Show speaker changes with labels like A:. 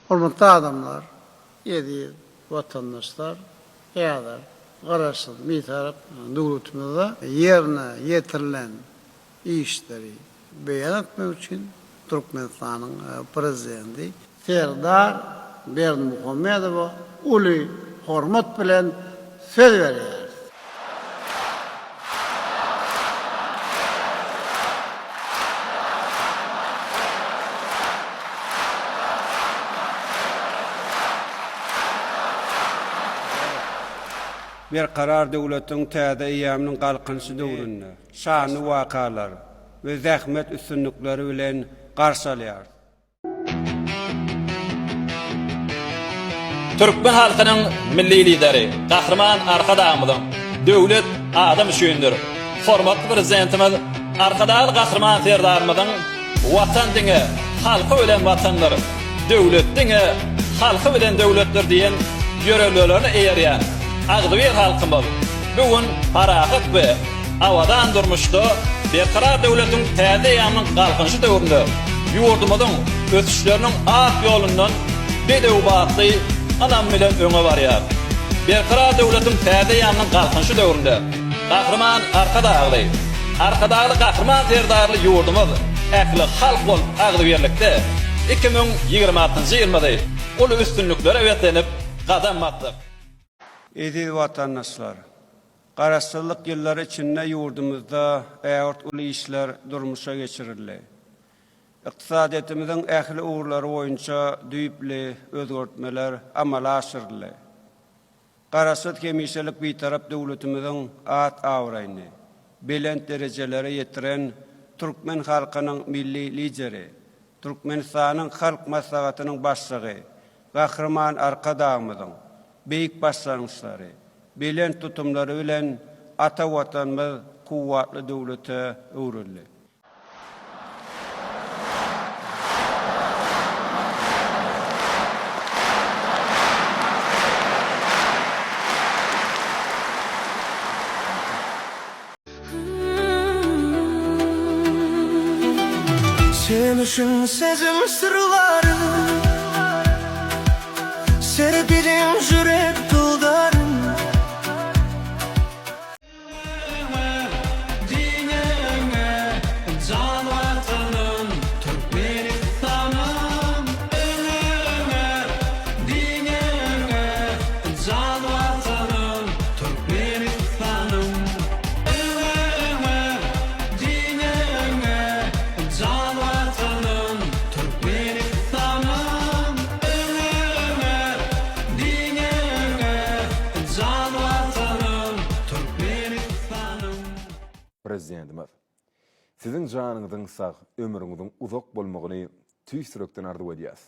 A: Hormatly adamlar, eziz watandaşlar, häzir Garaşsyz, Bitarap döwletimizde ýerine ýetirilen işleri beýan etmek üçin Türkmenistanyň Prezidenti Serdar Berdimuhamedowa uly hormat bilen söz berýäris.
B: Berkarar döwletiň täze eýýamynyň Galkynyşy döwründe şanly wakalar we zähmet üstünlikleri bilen garşy alýarys.
C: Türkmen halkynyň Milli Lideri Gahryman Arkadagymyzyň Döwlet adam üçindir! Hormatly Prezidentimiz Arkadagly Gahryman Serdarymyzyň Watan diňe halky bilen Watandyr, döwlet diňe halky bilen döwletdir diýen ýörelgelerine eýerýän agzybir halkymyz bu gün parahat we abadan durmuşda Berkarar döwletiň täze eýýamynyň Galkynyşy döwründe ýurdumyzyň ösüşleriniň ak ýolundan bedew batly ynam bilen öňe barýar. Berkarar döwletiň täze eýýamynyň Galkynyşy döwründe Gahryman Arkadagly, Arkadagly Gahryman Serdarly ýurdumyz ähli halk bolup agzybirlikde 2026-njy ýylymyzy uly üstünliklere beslenip gadam basdyk.
B: Eziz watandaşlar! Garaşsyzlyk ýyllary içinde ýurdumyzda ägirt uly işler durmuşa geçirildi. Ykdysadyýetimiziň ähli ugurlary boýunça düýpli özgertmeler amala aşyryldy. Garaşsyz, hemişelik Bitarap döwletimiziň at-abraýyny belent derejelere ýetiren türkmen halkynyň Milli Lideri, Türkmenistanyň Halk Maslahatynyň Başlygy Gahryman Arkadagymyzyň beýik başlangyçlary, belent tutumlary bilen ata Watanymyz kuwwatly döwlete öwrüldi.
D: Sen üçin sezim syrlarym Serpilin jürek duldarym.
E: Öňe, diňe öňe, jan Watanym, Türkmenistanym! Öňe, öňe, diňe öňe, jan Watanym, Türkmenistanym! Öňe, öňe, diňe öňe, jan Watanym, Türkmenistanym! Öňe, öňe, diňe öňe, jan Watanym, Türkmenistanym!
F: Prezidentimiz, Siziň janyňyzyň sag, ömrüňiziň uzak bolmagyny tüýs ýürekden arzuw edýäs.